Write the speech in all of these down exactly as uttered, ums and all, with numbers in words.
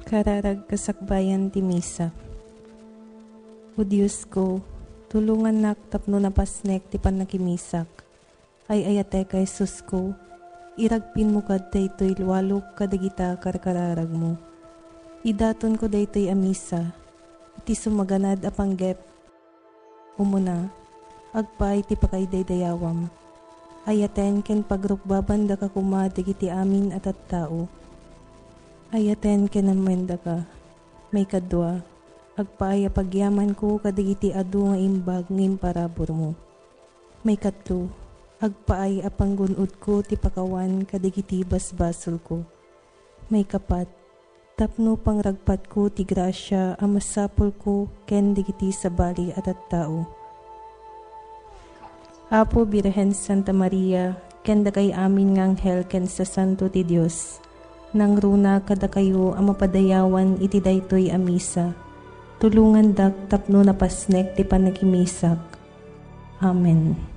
Kararag kasakbayan ti Misa. O Diosko, tulongannak tapno napasnek ti pannakimisak. Ay-ayatek a Jesusko, iragpinmo kad daytoy lualok kadagita karkararagmo. Idatonko daytoy a Misa iti sumaganad a panggep. Umuna, agpaay ti pakaidaydayawam. Ayaten ken pagrukbabandaka koma dagiti amin a tattao. Ayaten ken ammoendaka. Maikadua, agpaay a pagyamanko kadagiti adu nga imbag nga imparaburmo. Maikatlo, agpaay a panggun-odko ti pakawan kadagiti basbasolko. Maikapat, tapno pangragpatko ti grasia a masapulko ken dagiti sabali a tattao. Apo Birhen Santa Maria, ken dakay amin nga anghel ken sasanto ti Dios, nangruna kadakayo a mapadayawan iti daytoy a Misa. Tulongandak tapno napasnek ti pannakimisak. Amen.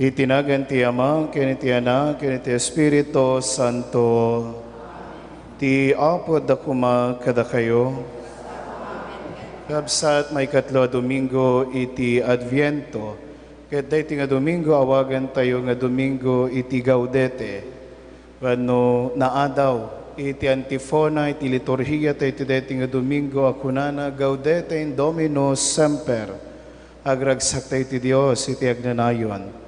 Iti nagan ti Ama, ken iti Anak, ken iti Espiritu Santo. Ti Apo adda koma kadakayo. Kabsat, maikatlo a Domingo iti Adviento, ket daytoy nga Domingo awagantayo nga Domingo iti Gaudete. Wenno naadaw iti antifona iti liturhia tayo iti daytoy nga Domingo a kunana, "Gaudete in Domino semper." Agragsaktayo iti Dios iti agnanayon.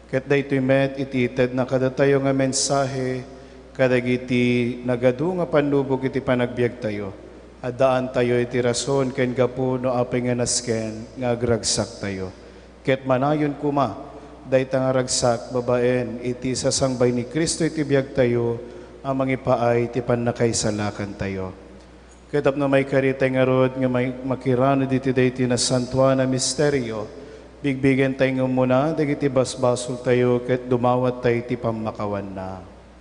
Ket daytoy met iti itedna kadatayo nga mensahe kadagiti nagadu nga pannubog iti panagbiagtayo. Addaantayo iti rason ken gapu no apay nga nasken nga agragsaktayo. Ket manayon koma, dayta nga ragsak babaen iti sasangbay ni Cristo iti biagtayo a mangipaay ti pannakaisalakantayo. Ket tapno maikaritay ngarud nga may-, makiranud iti daytoy nasantoan a misterio, bigbigentayo nga umuna dagiti basbasoltayo ket dumawattayo iti pammakawanna.